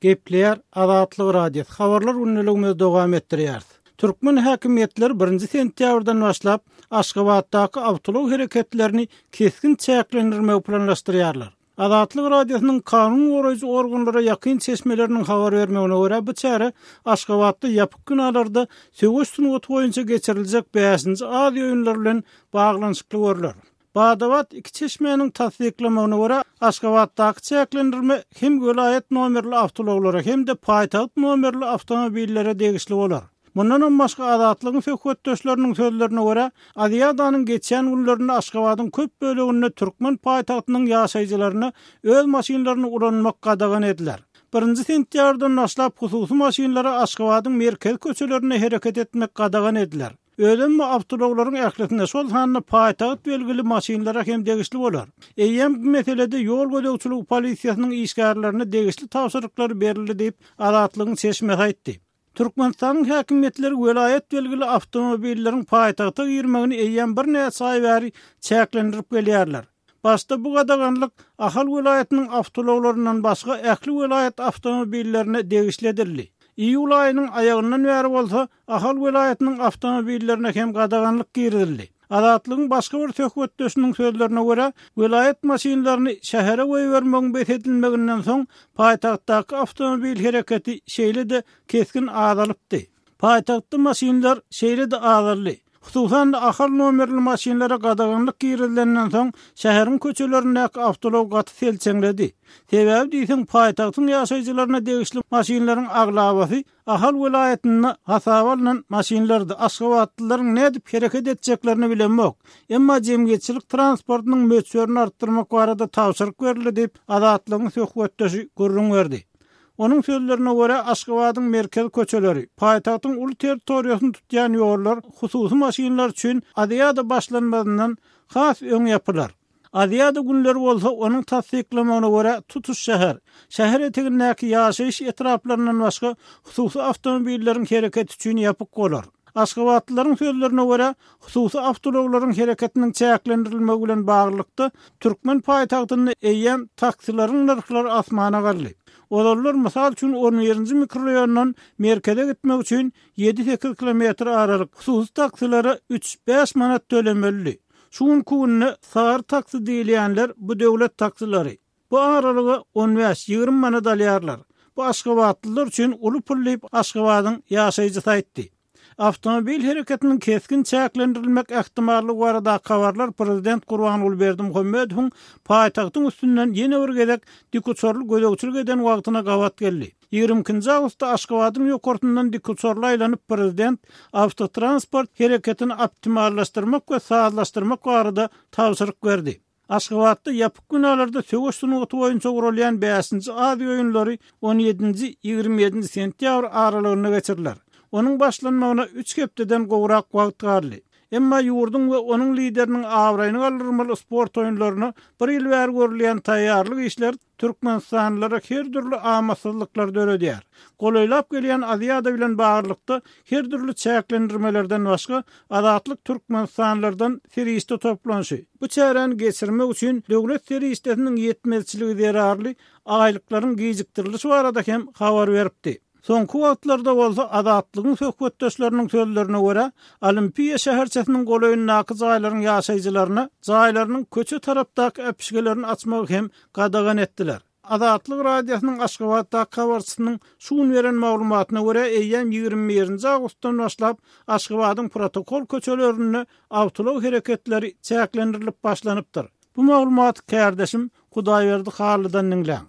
Gepleýär Azatlyk Radiosy, Habarlar gündeligimizi dowam etdirýäris. Türkmen häkimiýetleri birinji sentýabrdan başlap, Aşgabatdaky awtoulag hereketlerini kesgin çäklendirmegi planlaşdyrýarlar. Azatlyk Radiosynyň kanun goraýjy organlara ýakyn çeşmeleriniň habar bermegine görä, bu çäre Aşgabatda ýapyk binalarda söweş sungaty boýunça geçiriljek bäşinji Aziýa oýunlary bilen baglanyşykly görler. Bada-bat iki çeşmäniň tassyklamagyna görä, Aşgabatdaky çäklendirme hem welaýat nomerli awtoulaglara hem-de paýtagt nomerli awtomobillere degişli bolar. Mundanam başga Azatlygyň söhbetdeşleriniň sözlerine görä, Aziadanyň geçýän günlerinde Aşgabadyň köp böleginde türkmen paýtagtynyň ýaşaýjylaryna öz maşynlaryny ulanmak gadagan ediler. Birinji sentýabrdan başlap hususy maşynlara Aşgabadyň merkezi köçelerinde hereket etmek gadagan ediler. Özem bu awtoulaglaryň ählisine, şol sanda paýtagt belgili maşynlara hem degişli bolar. Eýýäm bu meselede ýol gözegçiligi polisiýasynyň işgärlerine degişli tabşyryklar berildi diýip, Azatlygyň çeşmesi aýtdy. Türkmenistanyň häkimiýetleri welaýat belgili awtomobilleriň paýtagta girmegini eýýäm birnäçe aý bäri çäklendirip gelýärler. Başda bu gadaganlyk Ahal welaýatynyň awtoulaglaryndan başga ähli welaýat awtomobillerine degişli edildi. Iýul aýynyň aýagyndan bäri bolsa Ahal welaýatynyň awtomobillerine hem gadaganlyk girizildi. Azatlygyň başga bir söhbetdeşiniň sözlerine görä, welaýat maşynlaryny şähere goýbermegiň bes edilmeginden soň paýtagtdaky awtomobil hereketi şeýle-de kesgin azalypdy. Paýtagtda maşynlar şeýle-de azaldy. Hususan-da, Ahal nomerli maşynlara gadaganlyk girizilenden soň, şäheriň köçelerindäki awtoulag gaty selçeňledi. Sebäbi diýseň, paýtagtyň ýaşaýjylaryna degişli maşynlaryň aglabasy Ahal welaýatynda hasaba alnan maşynlardy. Aşgabatlylaryň nädip hereket etjeklerini bilemok. Emma jemgyýetçilik transportynyň möçberini artdyrmak barada tabşyryk berildi diýip, Azatlygyň söhbetdeşi gürrüň berdi. Onuň sözlerine görä, Aşgabadyň merkezi köçeleri, paýtagtyň uly territoriýasyny tutýan ýollar hususy maşynlar üçin Aziada başlanmazyndan has öň ýapylar. Aziada günleri bolsa, onuň tassyklamagyna görä, tutuş şäher, şäher etegindäki ýaşaýyş etraplaryndan başga hususy awtomobilleriň hereketi üçin ýapyk bolar. Aşgabatlylaryň sözlerine görä, hususy awtoulaglaryň hereketiniň çäklendirilmegi bilen baglylykda, türkmen paýtagtynda eýýäm taksileriň nyrhlary asmana galdy. Ozallar, mysal üçin, on birinji mikroraýondan merkeze gitmek üçin ýedi-sekiz kilometr aralyk hususy taksilere üç-bäş manat tölemelidi. Şu günki günde sary taksi diýilýänler bu döwlet taksileri. Bu aralyga on bäş, 20 manat alýarlar. Bu aşgabatlylar üçin uly pul diýip, Aşgabadyň ýaşaýjysy aýtdy. Awtomobil hereketiniň kesgin çäklendirilmek ähtimallygy baradaky habarlar prezident Gurbanguly Berdimuhamedowyň paýtagtyň üstünden ýene bir gezek dikuçarly gözegçilik eden wagtyna gabat geldi. 22 nji awgustda Aşgabadyň ýokarsyndan dikuçarly aýlanyp prezident awtotransport hereketini optimallaşdyrmak we sazlaşdyrmak barada tabşyryk berdi. Aşgabatda ýapyk binalarda söweş sungaty boýunça guralýan bäşinji Aziýa oýunlary on ýedinji, 27 nji sentýabr aralygynda geçiriler. Onuň başlanmagyna üç hepdeden gowrak wagt galdy. Emma ýurduň we onuň lideriniň abraýyny galdyrmaly sport oýunlaryna bir ýyl bäri görülýän taýýarlyk işleri türkmenistanlylara her dürli amatsyzlyklar döredýär. Golaýlap gelýän Aziada bilen baglylykda her dürli çäklendirmelerden başga Azatlyk türkmenistanlylardan serişde toplanyşy, bu çäräni geçirmek üçin döwlet serişdesiniň ýetmezçiligi zerarly aýlyklaryň gijikdirilişi barada hem habar beripdi. Soňky wagtlarda bolsa Azatlygyň söhbetdeşleriniň sözlerine görä, Olimpiýa şäherçesiniň golaýyndaky jaýlaryň ýaşaýjylaryna jaýlarynyň köçe tarapdaky äpişgelerini açmagy hem gadagan etdiler. Azatlyk Radiosynyň Aşgabatdaky habarçysynyň şu gün beren maglumatyna görä, eýýäm 21 nji awgustdan başlap Aşgabadyň protokol köçelerinde awtoulag hereketleri çäklendirilip başlanypdyr. Bu maglumaty kärdeşim Hudaýberdi Hallydan diňläň.